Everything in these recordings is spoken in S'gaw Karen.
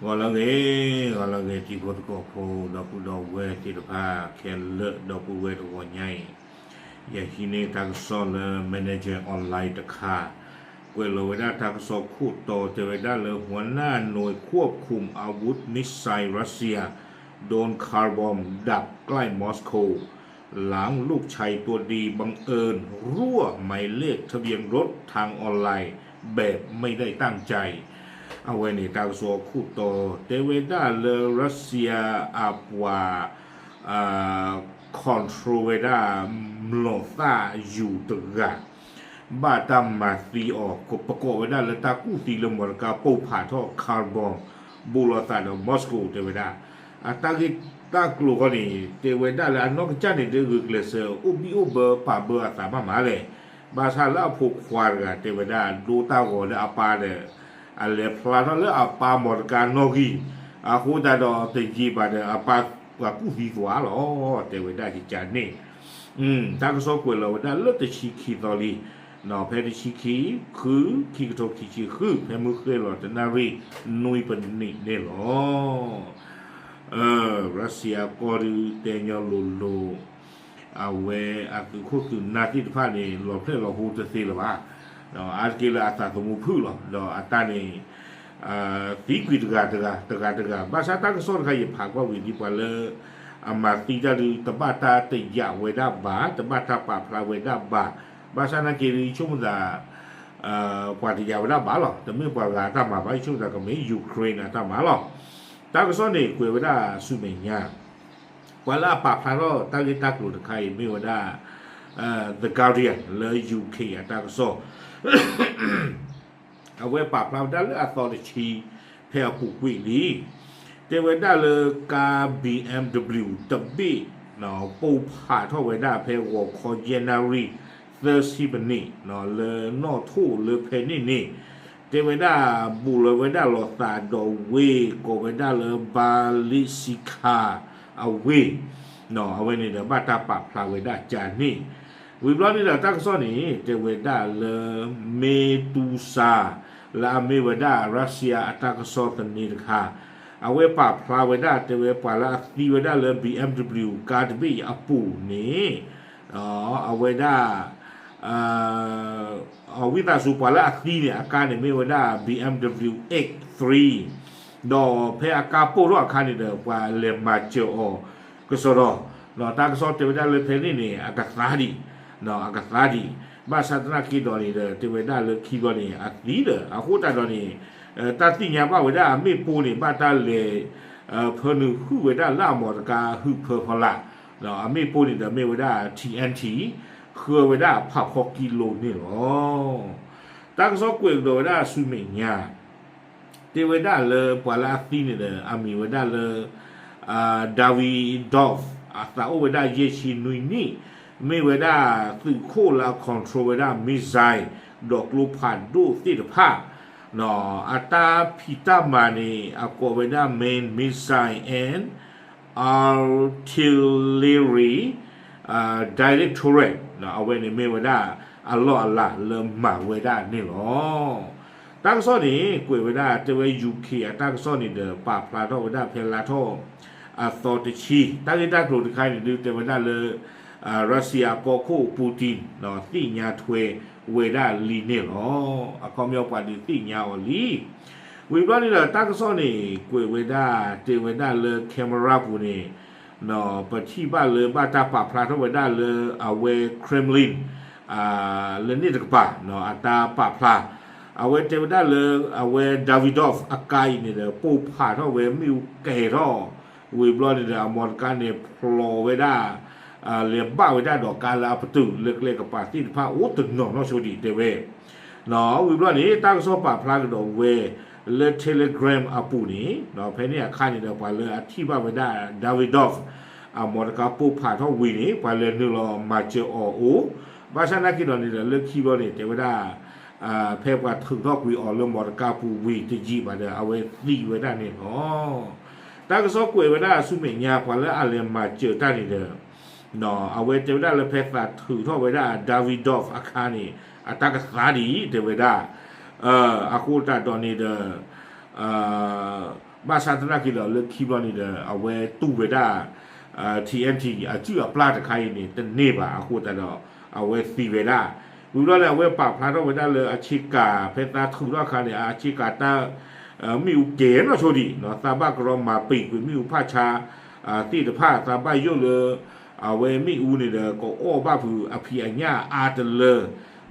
ဂီၤလၢအဂ့ၤ, ဂီၤလၢအဂ့ၤ တံၤဖိသကိးဖိ ဒီပုၢ်ဒီဝဲၢ်သ့ၣ်တဖၣ်ခဲလၢာ် ဒီပုၢ်ဝဲၢ်တဂီၤညါအံၤ, ယဟံးန့ၢ်တၢ်ကစီၣ်လၢ Manager Online တခါ, ကွဲးလီၤဝဲဒၣ်တၢ်ကစီၣ်ခိၣ်တီတဲဝဲဒၣ်လၢ หัวหน้าหน่วยควบคุมอาวุธมิสไซล์รัสเซีย โดนคาร์บอมดักใกล้มอสโก หลังลูกชายตัวดีบังเอิญรั่วหมายเลขทะเบียนรถทางออนไลน์แบบไม่ได้ตั้งใจ အဝဲန့ၣ်တၢ်ကစီၣ်အခိၣ်တီ တဲဝဲဒၣ်လၢ Russia အပှၤ control ဝဲဒၣ် မျိာ်သၣ်ယူၤတဂၤ ဘၣ်တၢ်မၤသံအီၤ ပကိးဝဲဒၣ်လၢတၢ်ကူၣ်သံလၢမီတကါပိၢ်ဖးထီၣ် carbon ဘူးလိာ်သးဒီး Moscow တဲဝဲဒၣ် အတၢ်ဂ့ၢ်တၢ်ကျိၤဃီန့ၣ် တဲဝဲဒၣ်လၢအနီၢ်ကစၢ်န့ၣ် တဂုာ်ကျဲးစၢး အိၣ်ဘံၣ်အိၣ်ဘၢပာ်ဘၢအသးမးမးလဲၣ်. ဘၣ်ဆၣ်လၢအဖိခွါတဂၤတဲဝဲဒၣ် ဒိတၢ်ဂီၤလၢအပၢ်ဒီး အလဲၤဖျါထီၣ်လၢအပၢ်မီတကါနီၣ်ဂံၢ် အဃိသတးဒီးတယံာ်ဘၣ်ဒီး အပၢ်ပှၤကူၣ်သံသွါလီၤ တဲဝဲဒၣ်ကကန့ၣ် တၢ်ကစီၣ်ကွဲးလီၤဝဲဒၣ်လၢတဆံခံသီလံ, ဖဲတဆံခံ ဃု ခံကထိခံဆံဃု ဖဲမုၢ်ဃ့ၢ်လီၤတနၣ်ရံၣ်နွံပနံးန့ၣ်လီၤ. Russia ကီၢ်ဒုတဲညီလိၤလိၤ အဝဲအသုးခိၣ်သုးနၢ်သ့ၣ်တဖၣ်န့ၣ် လီၤဖျဲၣ်လီၤဟိတသ့လၢၤဘၣ်. အါတက့ၢ်လၢအသးသမူဖုၣ်လီၤ. ဒီးအတၢ်န့ၣ် သံကွံာ်တဂၤတဂၤ တဂၤတဂၤ ဘၣ်ဆၣ်တၢ်ကစီၣ်တခါယဖးကွၢ်ဝံၤဒ်ပှၤလၢ အမၤသံတၢ်ဒုး တဘၣ်တၢ်တယာ်ဝဲဒၣ်ဘၣ်, တဘၣ်တၢ်ပာ်ဖျါဝဲဒၣ်ဘၣ်. ဘၣ်ဆၣ်နာ်က့ဒုး ယဆိကမိၣ်သး ပှၤတယာ်ဝဲဒၣ်ဘၣ်လီၤ. တမ့ၢ်ပှၤဂၤအတၢ်မၤဘၣ်, ယဆိကမိၣ်သးကမ့ၢ် Ukraine အတၢ်မၤလီၤ. တၢ်ကစီၣ်န့ၣ်ကွဲးဝဲဒၣ်ဆူမဲာ်ညါ ပှၤလၢအပာ်ဖျါထီၣ်တၢ်ဂ့ၢ်တၢ်ကျိၤတခါအံၤမ့ၢ်ဝဲဒၣ် The Guardian လၢ UK အတၢ်ကစီၣ် အဝဲပာ်ဖျါဝဲဒၣ်လၢအသီတဆံ ဖဲအပူၤကွံာ်လံ. တဲဝဲဒၣ်လၢကါ BMW တဘ့ၣ် ပိၢ်ဖးထီၣ်ဝဲဒၣ်ဖဲဂီၤခီယဲၢ်နၣ်ရံၣ် သၢဆံပနံး လၢနီၣ်ထိၣ်လၢဖဲန့ၣ်န့ၣ် တဲဝဲဒၣ်ဘူးလီၤဝဲဒၣ်လိာ်သးဒီးဝ့ၢ် ကိးဝဲဒၣ်လၢ Balsika အဝ့ၢ် အဝဲန့ၣ်ဒီးဘၣ်တၢ်ပာ်ဖျါဝဲဒၣ်ကန့ၣ် ဝံၤဘျီန့ၣ်ဒီးတၢ်ကစီၣ်န့ၣ် တဲဝဲဒၣ်လၢ မ့တူစါ လၢအမ့ၢ်ဝဲဒၣ် Russia အတၢ်ကစီၣ်သန့တခါ အဝဲပာ်ဖျါဝဲဒၣ် တဲဝဲပှၤလၢအသံဝဲဒၣ်လၢ BMW ကါတဘ့ၣ်အံၤအပူၤန့ၣ် အဝဲဒၣ် အဝံသးစူၤပှၤလၢအသံန့ၣ် အကါန့ၣ်မ့ၢ်ဝဲဒၣ် BMW X three ဒီးဖဲအကါပိၢ်ထီၣ်အခါန့ၣ်ဒီး ပှၤလဲၤမၤစၢၤအီၤကစီဒီ တၢ်ကစီၣ်တဲဝဲဒၣ်လၢဖဲန့ၣ်န့ၣ် အကသါဒံး အကသါဒံး ဘၣ်ဆၣ်သနာ်က့ဒီးန့ၣ်ဒီး တဲဝဲဒၣ်လၢခံဘျီန့ၣ် အသံဒီး အဃိသတးဒီးန့ၣ် တၢ်သ့ၣ်ညါဘၣ်ဝဲဒၣ်အမ့ၣ်ပိၢ်န့ၣ် ဘၣ်တၢ်လဲၤ ဖၢနုာ်ဟုၣ်ဝဲဒၣ်လၢအမီတကါဟုၣ်ဖၢဖီလာ် အမ့ၣ်ပိၢ်န့ၣ်ဒီးမ့ၢ်ဝဲဒၣ် T N T ဃၢဝဲဒၣ်ဖးဖီကံလိၤန့ၣ်လီၤ. တၢ်ကစီၣ်ကွဲးကဒီးဝဲဒၣ်ဆူမဲာ်ညါ တဲဝဲဒၣ်လၢပှၤလၢအသံန့ၣ်ဒီး အမံၤဝဲဒၣ်လၢ Davidoff အသးအိၣ်ဝဲဒၣ်ယဲၢ်ဆံနွံနံၣ် မ့ၢ်ဝဲဒၣ်သုးခိၣ်လၢအ control ဝဲဒၣ် missile ဒီးကျိဖးဒိၣ်သ့ၣ်တဖၣ် အတၢ်ဖံးတၢ်မၤန့ၣ် အကိးဝဲဒၣ် Main Missile and Artillery Directorate အဝဲန့ၣ်မ့ၢ်ဝဲဒၣ် အလီၢ်အလၤလၢမၤဝဲဒၣ်န့ၣ်လီၤ. တၢ်ကစီၣ်န့ၣ် ကွဲးဝဲဒၣ်တဲဝဲ UK အတၢ်ကစီၣ်န့ၣ်ဒီး ပာ်ဖျါထီၣ်ဝဲဒၣ်ဖဲလါထီၣ်အသီတဆံ တၢ်ဂ့ၢ်တၢ်ကျိၤတခါန့ၣ်ဒုး တဲဝဲဒၣ်လၢ Russia ကီၢ်ခိၣ် Putin သ့ၣ်ညါထွဲဝဲဒၣ်လံန့ၣ်လီၤ. အခီပညီပှၤဒုးသ့ၣ်ညါအီၤလံ ဝံၤဘျီန့ၣ်ဒီး တၢ်ကစီၣ်န့ၣ် ကွဲးဝဲဒၣ် တဲဝဲဒၣ်လၢ camera ပူၤန့ၣ် ပထံၣ်ဘၣ်လၢဘၣ်တၢ်ပာ်ဖျါထီၣ်ဝဲဒၣ်လၢအဝဲ Kremlin လၢန့ၣ်တကပၤ အတၢ်ပာ်ဖျါ အဝဲတဲဝဲဒၣ်လၢ အဝဲ Davidoff အကါအံၤန့ၣ်ဒီး ပိၢ်ဖးထီၣ်ဝဲမ့ၣ်အူကဲၤထီၣ် ဝံၤဘျီန့ၣ်ဒီး အမီတကါန့ၣ်ဖျိးဝဲဒၣ် လဲၤဘၣ်ဝဲဒၣ်ဒီးကါလၢအပတုာ်လၢကျဲကပၤသ့ၣ်တဖၣ်အိၣ်တနီၤနီၢ်ဆိဒံးတဲဝဲ ဝံၤဘျီန့ၣ် တၢ်ကစီၣ်ပာ်ဖျါကဒီးဝဲလၢ Telegram အပူၤန့ၣ် ဖဲန့ၣ်အခါန့ၣ်ဒီး ပှၤလၢအထံၣ်ဘၣ်ဝဲဒၣ် Davidoff အမီတကါပိၢ်ဖးထီၣ်ဝံၤန့ၣ် ပှၤလဲၤနုာ်လီၤမၤစၢၤအီၤအိၣ် ဘၣ်ဆၣ်နာ်က့ဒီးန့ၣ်ဒီး လၢခံဘျီန့ၣ် တဲဝဲဒၣ် ဖဲပှၤထုးထီၣ်ကွံာ်အီၤလၢမီတကါပူၤဝံၤတယံာ်ဘၣ်ဒီး အဝဲသံဝဲဒၣ်န့ၣ်လီၤ. တၢ်ကစီၣ်ကွဲးဝဲဒၣ်ဆူမဲာ်ညါ ပှၤလၢအလဲၤမၤစၢၤတၢ်န့ၣ်ဒီး အဝဲတဲဝဲဒၣ်လၢဖဲသးထုးထီၣ်ဝဲဒၣ် Davidoff အခါန့ၣ် အတၢ်ကသါဒံးတဲဝဲဒၣ် အဃိသတးဒီးန့ၣ်ဒီး ဘၣ်ဆၣ်သနာ်က့ဒီး လၢခံဘျီန့ၣ်ဒီး အဝဲတူၢ်ဝဲဒၣ် ထံၣ်အဲၣ်ထံၣ် အစုၣ်အပျၢ်တခါအံၤန့ၣ် တန့ၢ်ဘၣ်အဃိသတးဒီး အဝဲသံဝဲဒၣ်. ဝံၤဘျီန့ၣ် အဝဲပာ်ဖျါထီၣ်ဝဲဒၣ်လၢအဆ့ကၤ ဖဲသးထုးထီၣ်အခါန့ၣ် အဆ့ကၤတၢ် မ့ၣ်အူကဲၤနီၢ်ဆိဒံး သးဘၣ်ကရီမၤပံာ်ကွံာ်မ့ၣ်အူဖးဆါ သ့ၣ်တဖၣ် သးဘၣ်ယိၣ်လၢ အဝဲမ့ၣ်အူန့ၣ်ဒီး ကအီၣ်ဘၣ်ဖုးအဖံးအညၣ်အါတလၢ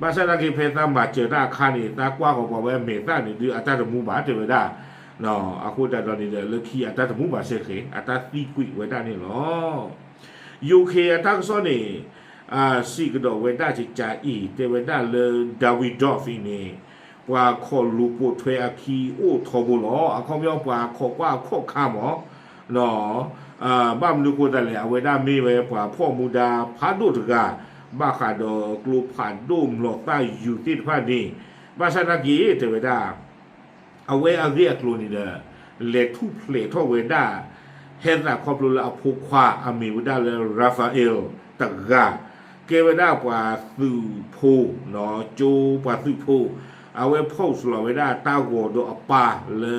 ဘၣ်ဆၣ်သနာ်က့ ဖဲသးမၤစၢၤတၢ်အခါန့ၣ် သးကွၢ်ဃီၤပှၤဝဲအမဲာ်သၣ်န့ၣ်ဒုး အတၢ်တမူဘၣ်တဲဝဲဒၣ်. အဃိသတးဒီးန့ၣ်ဒီး လၢခံအတၢ်တမူဘၣ်စ့ၢ်ကီး အတၢ်သံကွံာ်ဝဲဒၣ်န့ၣ်လီၤ. ယူၤခ့ၣ်အတၢ်ကစီၣ်န့ၣ် စံးကဒီးဝဲဒၣ်ကကါအံၤ တဲဝဲဒၣ်လၢ Davidoff အံၤန့ၣ် ပှၤခိးလူၤပိာ်ထွဲအခံအိၣ်ထီဘိလီၤ. အခီပညီပှၤခိးကွၢ်အခီၣ်ခါမး ဘၣ်မနုၤအဃိသတးလဲၣ် အဝဲဒၣ်မ့ၢ်ဝဲပှၤဖီၣ်မူဒါဖးဒိၣ်တဂၤ ဘၣ်ဃးဒီးကျိဖးဒိၣ်မျိာ်သၣ်ယူၤသ့ၣ်တဖၣ်န့ၣ် ဘၣ်ဆၣ်သနာ်က့ တဲဝဲဒၣ် အဝဲအဂ့ၢ်အကျိၤန့ၣ်ဒီး လဲၤထူၣ်ဖျဲးထီၣ်ဝဲဒၣ် ဟဲသးခီဖျိလၢအဖိခွါအမံၤဝဲဒၣ်လၢ Rafael တဂၤ ကဲဝဲဒၣ်ပှၤသုးဖိ ကၠိပှၤသုးဖိ အဝဲ post လီၤဝဲဒၣ်တၢ်ဂီၤဒီးအပၢ်လၢ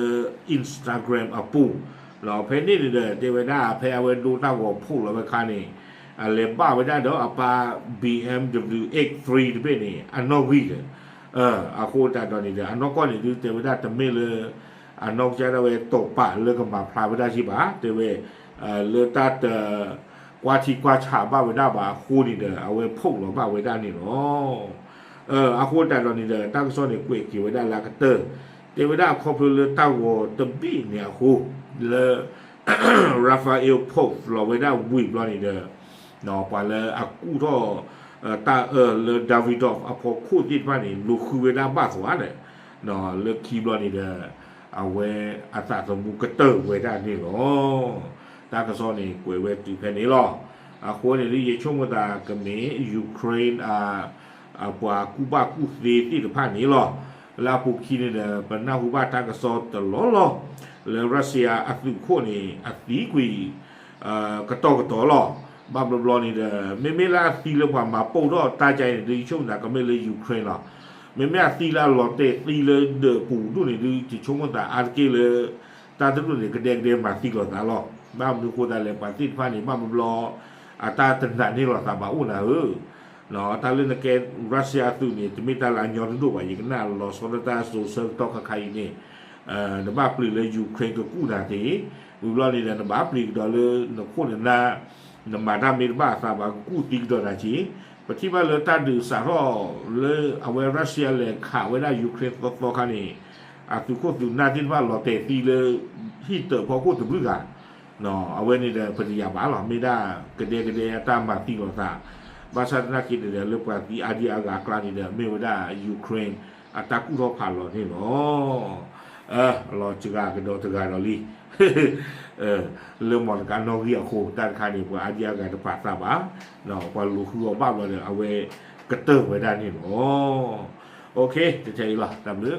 Instagram အပူၤ ဖဲန့ၣ်န့ၣ်ဒီး တဲဝဲဒၣ်ဖဲအဝဲဒိတၢ်ဂီၤ post လီၤဝဲအခါန့ၣ် အလဲၤဘၣ်ဝဲဒၣ်ဒီးအပၢ် B M W X three တဘ့ၣ်န့ၣ် အနီၣ်ဂံၢ်ဒီး အဃိသတးဒီးန့ၣ်ဒီး အနီၢ်ကီၢ်န့ၣ်ဒုးတဲဝဲဒၣ်တမ့ၢ်လၢ အနီၢ်ကစၢ်ဒၣ်ဝဲတိာ်ပာ်လၢကမၤဖျါဝဲဒၣ်က့ဘၣ် တဲဝဲ လၢတၢ်တ ကွၢ်ထံကွၢ်ဆးဘၣ်ဝဲဒၣ်ဘၣ်အဃိန့ၣ်ဒီး အဝဲ post လီၤဘၣ်ဝဲဒၣ်န့ၣ်လီၤ. အဃိသတးဒီးန့ၣ်ဒီး တၢ်ကစီၣ်န့ၣ်ကွဲးက့ၤဝဲဒၣ်လၢအကတၢၢ် တဲဝဲဒၣ်အခီဖျိလၢတၢ်ဂီၤတဘ့ၣ်န့ၣ်အဃိ လၢ Rafael post လီၤဝဲဒၣ်ဝံၤဘျီန့ၣ်ဒီး ပှၤလၢအကူၣ်ထီၣ် တၢ်အၢလၢ Davidoff အဖီခိၣ်သ့ၣ်တဖၣ်န့ၣ် လူၤဃုဝဲဒၣ်ဘၣ်သ့ၣ်ဒီး လၢခံဘျီန့ၣ်ဒီး အဝဲအသးသမူကတၢၢ်ဝဲဒၣ်န့ၣ်လီၤ. တၢ်ကစီၣ်န့ၣ်ကွဲးဝဲတုၤဖဲန့ၣ်လီၤ. အဃိန့ၣ်ဒုး ယဆိကမိၣ်သးကမ့ၢ် Ukraine အ ပှၤကူၣ်ဘၣ်ကူၣ်သ့သ့ၣ်တဖၣ်န့ၣ်လီၤ. လၢအပူၤခံန့ၣ်ဒီး ပနၢ်ဟူဘၣ်တၢ်ကစီၣ်တလီၢ်လီၢ် လၢ Russia အသုးခိၣ်န့ၣ် အသံကွံာ် ကတီၢ်ကတီၢ်လီၤ. ဘၣ်ဘျီဘျီန့ၣ်ဒီး မ့မ့ၢ်လၢအသံလၢပှၤမၤပိာ်ထီၣ်တၢ်ကါအံၤန့ၣ်ဒုး ယဆိကမိၣ်သးကမ့ၢ်လၢ Ukraine လီၤ. မ့မ့ၢ်အသံလၢအလီၤတဲာ်သံလၢဒၢးပူၤဒူၣ်န့ၣ်ဒုး ယဆိကမိၣ်သးအါတက့ၢ်လၢ တၢ်တဒူၣ်န့ၣ် ကဒဲကဒဲမၤသံလိာ်သးလီၤ. ဘၣ်မနုၤအဃိသတးလဲၣ် ပှၤသ့ၣ်တဖၣ်န့ၣ် ဘၣ်ဘျီဘျီ အတၢ်တနာ်န့ၢ်လိာ်သးဘၣ်အိၣ်နၤဧၢ တၢ်လၢနကဲ Russia အသုးန့ၣ် တမ့ၢ်တၢ်လၢအညီတဒိၣ်ဘၣ် ယကနၣ်လီၤဆီဒၣ်တၢ်စိၤဆၢကတီၢ်ခါခါအံၤန့ၣ် နဘၣ်ပျံၤလၢ Ukraine ကကူၣ်နၤသ့, ဝံၤဘျီန့ၣ်ဒီး နဘၣ်ပျံၤကဒီးလၢနခိၣ်နနၢ်, နမၤတၢ်မ့ၢ်တဘၣ်အသးဘၣ် ကကူၣ်သံကဒီးနၤက့ၤ. ပထံၣ်ဘၣ်လၢတၢ်ဒုးစးထီၣ်လၢအဝဲ Russia လဲၤခးဝဲဒၣ် Ukraine သီသီခါန့ၣ် အသုးခိၣ်သုးနၢ်သ့ၣ်တဖၣ်လီၤတဲာ်သံလၢ ဟံၣ်တၢးဖီခိၣ်တဘျုးဂၤ အဝဲန့ၣ်ဒီး ပတယာ်ဘၣ်လီၤ မ့ၢ်ဒၣ်ကဒဲကဒဲအတၢ်မၤသံလိာ်သး, ဘၣ်ဆၣ်သနာ်က့န့ၣ်ဒီး လၢပှၤသံအါဒံအါဂၤအကျါန့ၣ်ဒီး မ့ၢ်ဝဲဒၣ် Ukraine အတၢ်ကူၣ်ထီၣ်ဖးလီၤန့ၣ်လီၤ. လီၤစှၤကဒီးတဂၤဒီးလံ လၢမီၢ်တကးနီၣ်ဂံၢ်အဃိ တၢ်တခါန့ၣ် ပှၤအါဒံအါဂၤတပာ်သးဘၣ်, ပှၤလူၤဃုအီၤဘၣ်ဘျီဒီး အဝဲကတၢၢ်ဝဲဒၣ်န့ၣ်လီၤ. တထဲအံၤလီၤ တၢ်ဘျုး